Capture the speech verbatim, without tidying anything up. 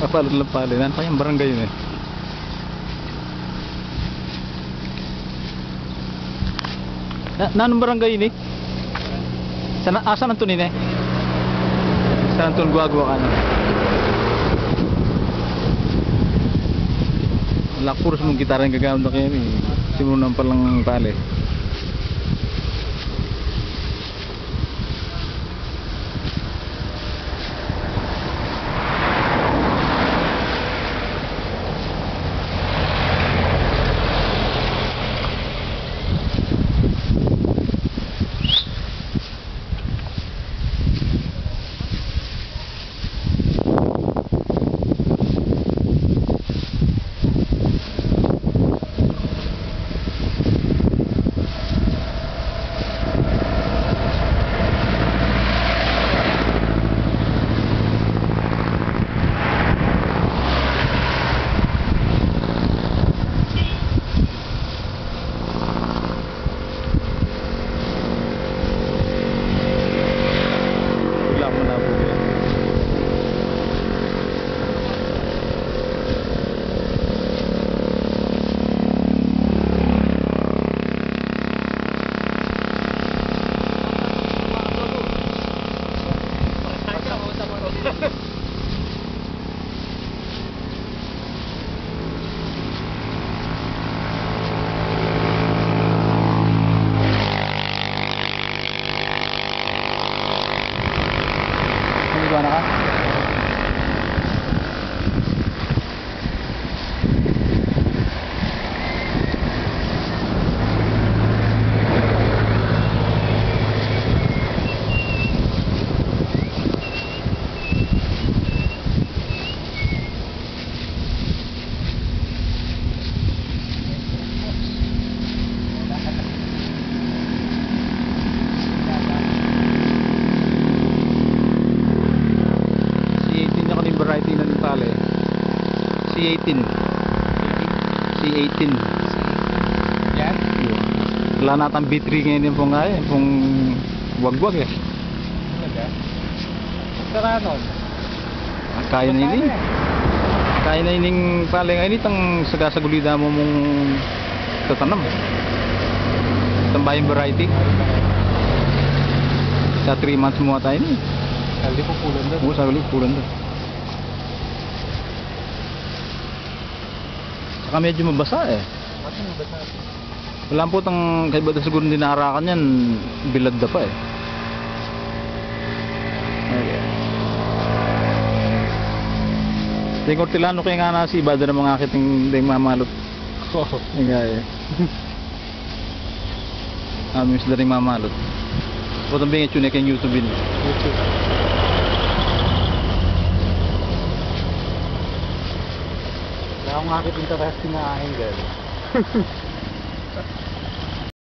Pala, pala, pala. Nanu pa yang barangay ini? Na, nanung barangay ini? Sana, ah, San Anton ini? San Anton Guagua, kanu. Lakpurus mung gitara yang gagamit na kaya ini. Simunan palang pale. Wala mo na po. Naligo na ka? C eighteen ya kanu ing variety na ning pale. C eighteen. C eighteen. Yan? Wala na atang B three ngeni, pung, ay, pung wagwag e. Talaga? Sarado. Ah, kaya na ini. Kaya na ining pale ngeni, itang sagasaguli da mu mung tatanam. Itang bayung variety. Sa three months mu ata ini. Saglit pupulan da. Oo, saglit pupulan da. Saka medyo mabasa e. Mabasa, mabasa. Wala pu, itang kaybat da siguru ing dinarakan yan, bilad da pa e. Ayan. Deng Hortelano kaya nga nasiba da, mangakit deng, deng mamalut. Oo. Nga e. Amin sila ring mamalut. Potang bingit yun e keng YouTube ini. YouTube. Wala akong akit interesting na angle.